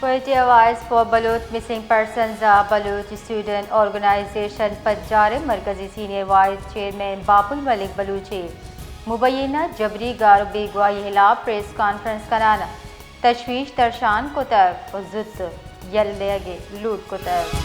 Quetta, voice for Baloch missing persons ءَ Baloch student organization Pajjar ءِ مرکزی سینئر وائس چیئرمین باپل ملک بلوچ ءِ مبینہ جبری گار ءُ بیگواہی ءِ ہلاپ پریس کانفرنس کنان ءَ تشویش درشان کتگ ءُ زوت یل دیگ ءِ لوٹ کتگ۔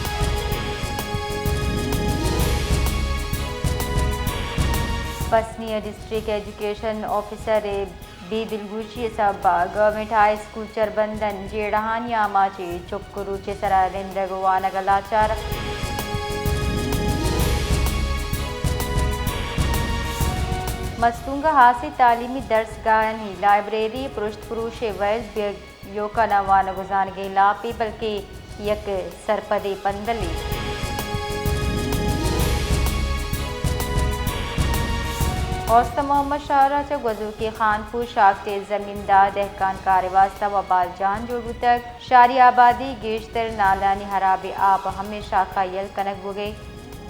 پسنی ءِ ڈسٹرکٹ ایجوکیشن آفیسر ءِ بے دلگوشی ءِ سبب ءَ گورنمنٹ ہائی اسکول چربندن جیڑہانی آماچ ءَ چک ءُ روچ ءِ سرا نندگ ءُ وانگ ءَ لاچار۔ مستونگ ءِ ہاسیں تعلیمی درسگاہانی لائبریری پرشت پروش ءِ ویل بیگ ایوکا نہ وانگ ءُ زانگ ءِ ہلاپ ءَ بلکیں یک سرپدیں پندلے۔ اوست محمد شاہراہ چہ گوزوکی خانپور شاکٹ ءِ زمیندار دہکان کار ءِ واستہ وبال جان جوڑ بوتگ۔ شاری آبادی گیشتر نالانی ہرابیں آپ ءَ ہمے شاخ ءَ یل کنگ بوگ ءَ،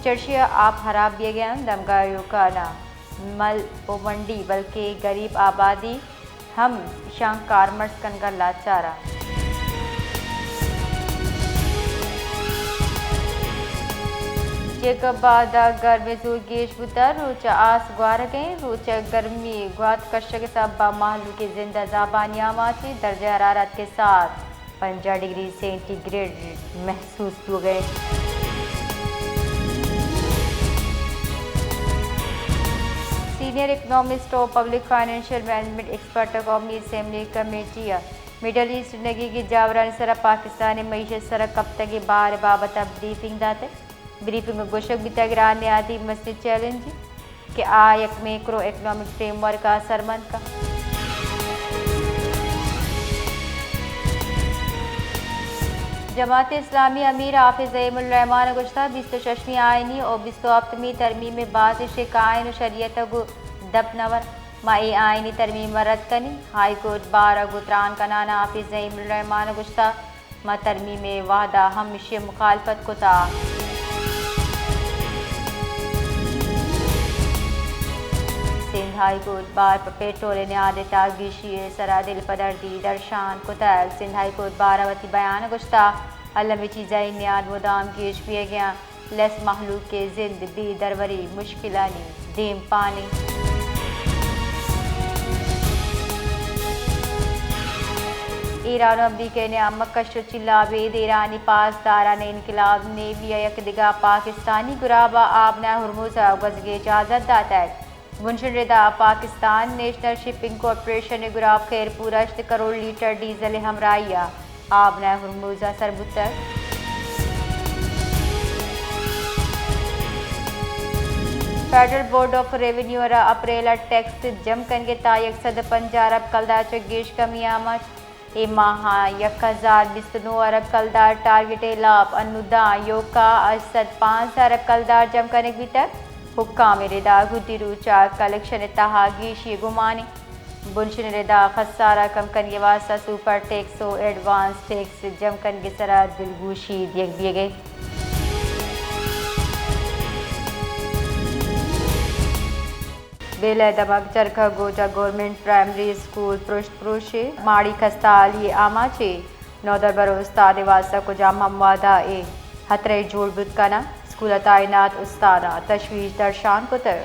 چرشی ءَ آپ ہراب بیگ ءَ انت۔ دمگا ایوکا نہ مل ءُ منڈی بلکیں گریب آبادی ہم اشاں کارمرز کنگ ءَ لاچار انت۔ جیکب آباد ءَ گرم ءِ زور گیش بوتگ، روچ ءَ آس گوارگ ءَ انت، روچ ءَ گرمی ءِ گوات کشگ ءِ سبب ءَ مہلوک ءِ زند ءَ زابانی آماچ ءَ، درجہ حرارت کے ساتھ پنجاہ ڈگری سینٹی گریڈ محسوس بوگ ءَ انت۔ سینئر اکنامسٹ ءُ پبلک فنانشل مینجمنٹ ایکسپرٹ ءَ قومی اسمبلی کمیٹی ءَ مڈل ایسٹ ءِ نگیگیں جاورانی سرا پاکستان ءِ معیشت ءِ سرا کپتگیں بار ءِ بابت ءَ بریفنگ داتگ۔ بریفنگ ءَ گوشگ بیتگ، ایران ءِ نیادی مستریں چیلنج کہ آ یک میکرو اکنامک فریم ورک ءَ سرمند کنت۔ جماعت اسلامی ءِ امیر حافظ زعیم الرحمان ءَ گوشتگ، بیست ءُ ششمی آئینی ءُ بیست ءُ ہپتمی ترمیم ءَ بازیں شک آئین ءُ شریعت ءَ گوں دپ نہ ور، ما اے آئینی ترمیم ءَ رد کنیں۔ ہائی کورٹ بار ءَ گوں تران کنان ءَ حافظ زعیم الرحمان ءَ گوشتگ، ما ترمیم ءِ وہد ءَ ہم ایشی ءِ مخالفت کتگ۔ سندھ ہائی کورٹ بار پہ پیٹرول ءِ نیاد ءِ تاگیشی ءِ سرا دلپدردی درشان کتگ۔ سندھ ہائی کورٹ بار ءَ وتی بیان ءَ گوشتگ، المی چیزانی نیاد مدام گیش بیگ ءَ انت۔ لس مہلوک ءِ زند بے دروریں مشکلانی دیمپان انت۔ ایران ءُ امریکہ ءِ نیام ءَ کش ءُ چیل ءَ ابید ایرانی پاسداران انقلاب نیوی ءَ یک دگہ پاکستانی گراب ءَ آبنہ ہرمز ءَ گوزگ ءِ اجازت داتگ۔ بنشن ردا پاکستان نیشنل شپنگ کارپوریشن ءِ گراب خیرپور ءَ ہشت کروڑ لیٹر ڈیزل ءِ ہمراہی ءَ آبنہ ہرمز ءَ سر بوتگ۔ فیڈرل بورڈ آف ریونیو ءَ را اپریل ءَ ٹیکس جم کنگ ءِ تہا یک سد ءُ پنجاہ ارب کلدار چہ گیش کمی آماچ۔ اے ماہ ءَ یک ہزار بیست ءُ نو ارب کلدار ٹارگٹ ءِ ہلاپ انوں داں ایوکا ہشت سد پانزدہ ارب کلدار جم کنگ بیتگ۔ حکام ءِ ردا گڈی روچ ءَ کلیکشن ءِ تہا گیشی ءِ گمان انت۔ بنشن ءِ ردا خسارہ کم کنگ ءِ واستہ سپر ٹیکس ءُ ایڈوانس ٹیکس جم کنگ ءِ سرا دلگوشی دیگ بیگ ءَ انت۔ بیلہ ءِ دمگ چرکھگ ءَ چہ گورنمنٹ پرائمری اسکول پرشت پروش ءَ ماڑی کستہ حالی ءِ آماچ ءَ نودربر ءُ استاد ءِ واستہ کجام ہم وہد ءَ اے ہترہ جوڑ بوت کناں۔ اسکول ءَ تعینات استاداں تشویش درشان کتگ۔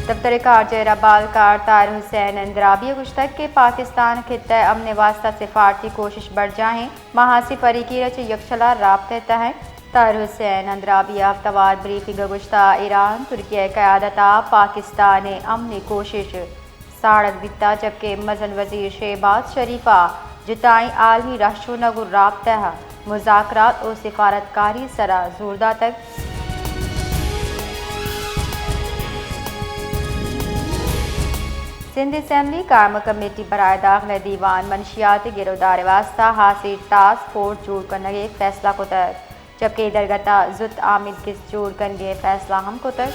دفتر خارجہ ءِ ربالکار طاہر حسین اندرابی ءَ گوشتگ کہ پاکستان خطہ ءِ امن ءِ واستہ سفارتی کوشش برجاہ ایں۔ ما ہاسیں فریقے ءَ را چہ یکشلا رابطہ ءِ تہا ایں۔ طاہر حسین اندرابی ءَ ہفتہ وار بریفنگ ءَ گوشتگ، ایران ترکیہ ءِ قیادت ءَ پاکستان ءِ امنی کوشش ساڑگ بیتگ، جبکہ مزن وزیر شہباز شریف ءَ جتائیں عالمی رہشونک ءُ رابطہ ءَ مذاکرات ءُ سفارتکاری ءِ سرا زور داتگ۔ سندھ اسمبلی قائمہ کمیٹی برائے داخلہ دیوان منشیات ءِ گرودار ءِ واستہ ہاسیں ٹاسک فورس جوڑ کنگ ءِ فیصلہ کتگ، جبکہ اے درگت ءَ زوت آمیدگس جوڑ کنگ ءِ فیصلہ ہم کتگ۔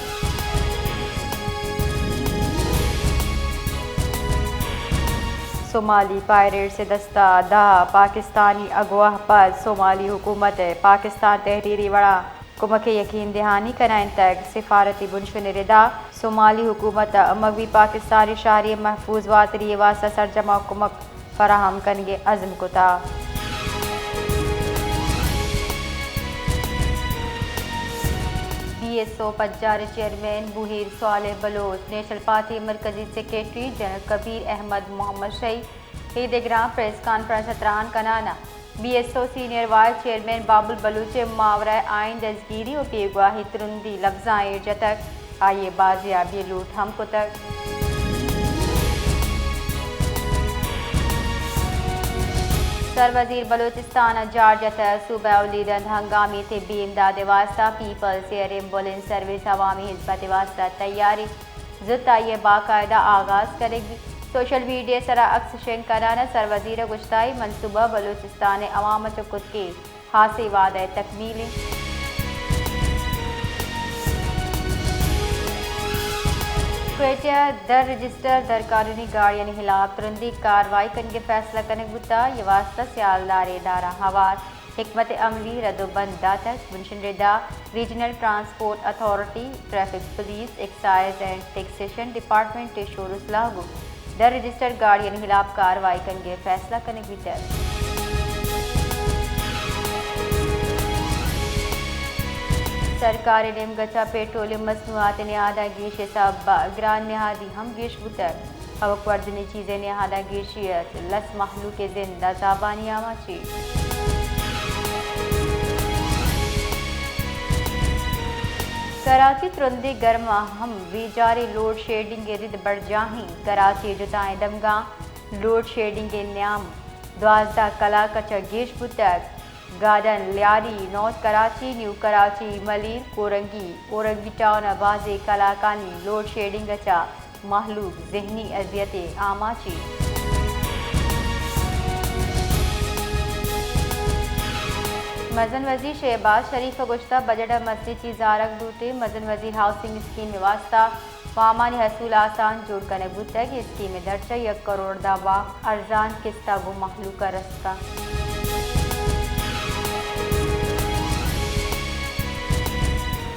صومالی پائریٹس ءِ دست ءَ دہ پاکستانی اغوا، پد صومالی حکومت ءِ پاکستان تحریری وڑاں کمک ءِ یقین دہانی کنائینتگ۔ سفارتی بنشن ءِ ردا صومالی حکومت ءَ مغوی پاکستانی شہری ءِ محفوظ واتری ءِ واستہ سرجم ءَ کمک فراہم کنگ ءِ عزم کتگ۔ بی ایس او پجار ءِ چیئرمین بوہیر صالح بلوچ، نیشنل پارٹی ءِ مرکزی سیکرٹری جنرل کبیر احمد محمد شہی، اے دگراں پریس کانفرنس ءَ تران کنان ءَ B S O senior vice chairman بابل بلوچ ءِ ماورا ءَ آئین دزگیری ءُ بیگواہی ترندی لبزاں ایر جتگ، آئی ءِ بازیابی ءِ لوٹ ہم کتگ۔ سروزیر بلوچستان ءَ جار جتگ، صوبہ ءِ اولی رند ہنگامی طبی امداد ءِ واستہ پیپلز ایئر ایمبولینس سروس عوامی ہدمت ءِ واستہ تیاری۔ زوت آئی ءِ باقاعدہ آغاز کنگ بیت۔ سوشل میڈیا ءِ سرا عکس شنگ کنان ءَ سروزیر ءَ گوشتگ، اے منصوبہ بلوچستان ءِ عوام ءَ چہ کتگ ءُ ہاسیں وعدہ ءِ تکمیل انت۔ کوئٹہ ءَ در رجسٹر در قانونی گاڑیانی ہلاپ ترندی کاروائی کنگ ءِ فیصلہ کنگ بوتگ، اے واستہ سیالدار ادارہ ہوار حکمت عملی رد ءُ بند داتگ۔ بنشن ءِ ردا regional transport authority, traffic police, excise and taxation department ءِ شور ءُ سلاہ گوں در رجسٹر گاڑیانی ہلاپ کاروائی کنگ ءِ فیصلہ کنگ بیتگ۔ سرکار ءِ نیمگ ءَ چہ پیٹرول ءِ مصنوعات ءِ نہاداں گیشی ءِ سبب ءَ گران نہادی ہم گیش بوتگ۔ ہوک ورجنیں چیز ءِ نہاداں گیشی ءَ چہ لس مہلوک ءِ زند ءَ زابانی آماچ۔ کراچی، ترندیں گرم ءَ ہم بیجاریں لوڈ شیڈنگ ءِ رد برجاہیں۔ کراچی ءِ جتائیں دمگاں لوڈ شیڈنگ ءِ نیام دوازدہ کلاک ءَ چہ گیش بوتگ۔ گادن، لیاری، نارتھ کراچی، نیو کراچی، ملیر، کورنگی، اورنگی ٹاؤن ءَ بازیں کلاکانی لوڈ شیڈنگ ءَ چہ مہلوک ذہنی اذیت ءِ آماچ انت۔ مزن وزیر شہباز شریف ءَ گوشتگ، بجٹ ءَ مزنیں چیز آرگ لوٹیت۔ مزن وزیر ہاؤسنگ اسکیم ءِ واستہ وامانی حصول آسان جوڑ کنگ بوتگ۔ اے اسکیم ءِ درچہ یک کروڑ داں باہ ارزان قسط ءَ گوں مہلوک ءَ رسیت۔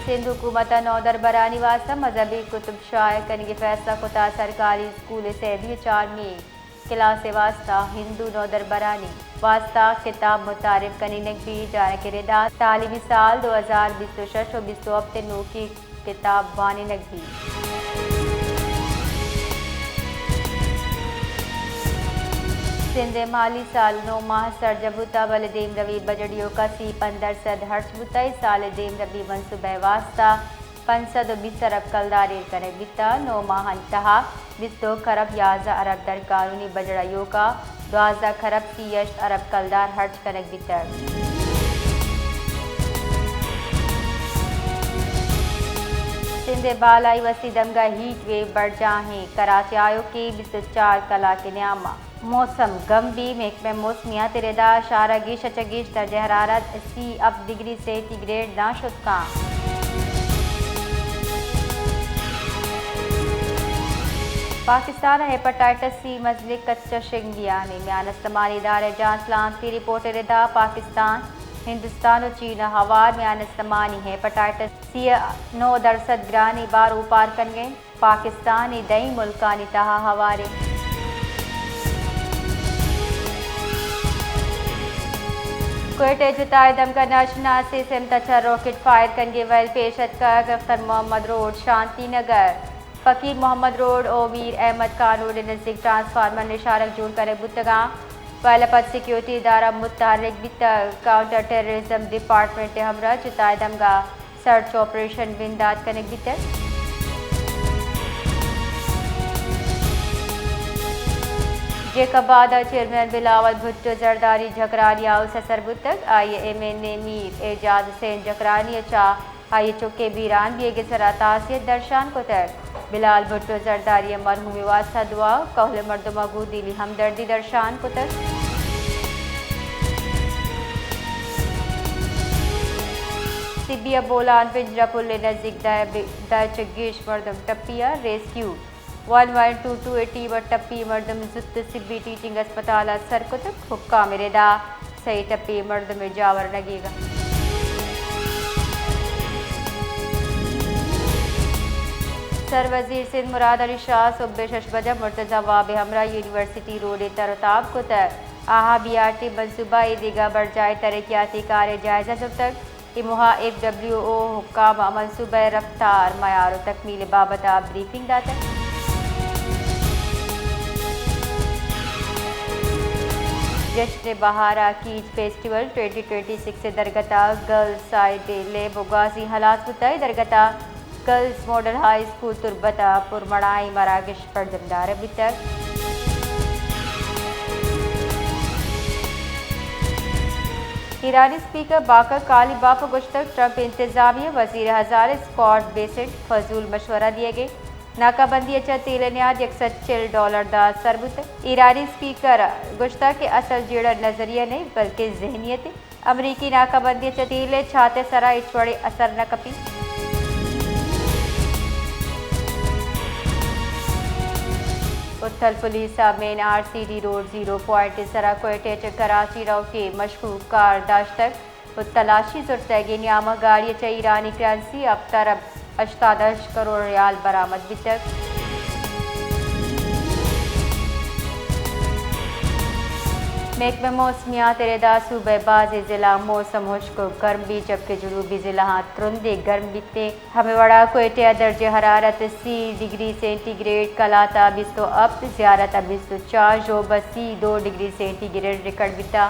سندھ حکومت ءَ نودربرانی واستہ مذہبی کتب شائع کنگ ءِ فیصلہ کتگ۔ سرکاری اسکول ءِ سیمی ءُ چارمی کلاس ءِ واستہ ہندو نودربرانی واستہ کتاب متعارف کنینگ بیت۔ جانکہ ردا تعلیمی سال دو ہزار بیست ءُ شش ءُ بیست ءُ ہپت ءِ نوکیں کتاب وانینگ بیت۔ سندھ ءِ مالی سال نو ماہ سرجم بوتگ، بلے دیمروی بجٹ ایوک ءَ سی پنچ درسد ہرچ بوتگ۔ اے سال ءِ دیمروی منصوبہ ءِ واستہ پنچ سد ءُ بیست ارب کلدار ایر کنگ بیتگ۔ نو ماہانی تہا بیست ءُ دو کرب یازدہ ارب در قانونی بجٹ ایوک ءَ دوازدہ کرب سی ءُ ہشت ارب کلدار ہرچ کنگ بیتگ۔ سندھ ءِ بالائی وسیع دمگ ءَ ہیٹ ویو برجاہ انت۔ کراچی ءَ آیوکیں بیست ءُ چار کلاک ءِ نیام ءَ موسم گرم بیت۔ محکمہ موسمیات ءِ ردا شہر ءَ گیش ءَ چہ گیش درجہ حرارت سی ءُ ہپت ڈگری سینٹی گریڈ داں شت کنت۔ پاکستان ءَ ہیپاٹائٹس سی مزنیں کچ ءَ شنگ دیان انت۔ میان استمانی ادارہ جان سلامتی ءِ رپورٹ ءِ ردا پاکستان، ہندوستان ءُ چین ءَ ہوار میان استمانی ہیپاٹائٹس سی ءِ نو درسد گرانیں بار اوپار کنگ ءَ انت۔ پاکستان اے دہیں ملکانی تہا ہوار انت۔ کوئٹہ ءِ جتائیں دمگ ءَ ناشناسیں سمت ءَ چہ راکٹ فائر کنگ ءِ ویل پیش اتکگ۔ اختر محمد روڈ، شانتی نگر، فقیر محمد روڈ ءُ میر احمد خان روڈ ءِ نزیک ٹرانسفارمر نشانگ جوڑ کنگ بوتگ انت۔ ویل ءَ پد سیکورٹی ادارہ متحرک بیتگ۔ کاؤنٹر ٹیررزم ڈیپارٹمنٹ ءِ ہمراہ جتائیں دمگ ءَ سرچ آپریشن بندات کنگ بیتگ۔ جیکب آباد ءِ چیئرمین بلاول بھٹو زرداری جھکرانی ہاؤس ءَ سر بوتگ۔ آئی ءَ ایم این اے میر اعجاز حسین جھکرانی ءَ چہ آئی ءِ چک ءِ بیران بیگ ءِ سرا تاسیت درشان کتگ۔ بلاول بھٹو زرداری ءِ مرحوم ءِ واستہ دعا، کہول ءِ مردماں گوں دلی ہمدردی درشان کتگ۔ سبی ءِ بولان پنجرہ پل ءِ نزیک دہ بے-، دہ چہ گیش مردم ٹپی ءَ، rescue one one two two ءِ ٹیم ءَ ٹپی مردم زوت سبی ٹیچنگ اسپتال ءَ سر کتگ۔ حکام ءِ ردا سئے ٹپی مردم ءِ جاور نگیگ ءَ۔ سر وزیر سندھ مراد علی شاہ صبح شش بجہ مرتضی وہاب ء ہمراہ یونیورسٹی روڈ ء تر و تاب کتگ۔ آہاں بی آر ٹی منصوبہ ء دیگہ برجاہیں ترقیاتی کار ء جائزہ زرتگ۔ اے موہ ء ایف ڈبلیو او ء حکام ء منصوبہ ء رفتار، معیار و تکمیل ء بابت ء بریفنگ داتگ۔ جشن بہار ء catch festival twenty twenty six ء درگت ء گرلز سائیڈ ء لیب و گوازی ہلاس بوتگ۔ اے درگت ء گرلز ماڈل ہائی اسکول تربت ء پرمڑاہیں مراگش پرجمدار بیتگ۔ ایرانی اسپیکر باقر کالیباف ء گوشتگ، ٹرمپ انتظامیہ ء وزیر خزانہ اسکاٹ بیسنٹ فضول مشورہ دیگ ء، ناکہ بندی ء چہ تیل ء نیاد یک سد چل ڈالر داں سر بوتگ۔ ایرانی اسپیکر ء گوشتگ کہ اصل جیڑہ نظریہ نہ انت بلکیں ذہنیت انت۔ امریکی ناکہ بندی ء چہ تیل ء چھات ء سرا ہچ وڑیں اثر نہ کپیت۔ اتھل پولیس ء main R C D road zero point ء سرا کوئٹہ ء چہ کراچی روکیں مشکوک کار داشتگ و تلاشی زرتگ۔ اے نیام ء گاڑی ء چہ ایرانی کرنسی ہپت ارب ہشتاد ہشت کروڑ ریال برآمد بیتگ۔ محکمہ موسمیات ء ردا صوبہ ء بازیں ضلع موسم ہشک و گرم بیت، جبکہ جنوبی ضلعاں ترندیں گرم بیت۔ ہمے وڑا کوئٹہ ء درجہ حرارت سی ڈگری سینٹی گریڈ، کلات ء بیست و ہپت، زیارت ء بیست و چار، ژوب ء سی دو ڈگری سینٹی گریڈ ریکارڈ بیتا۔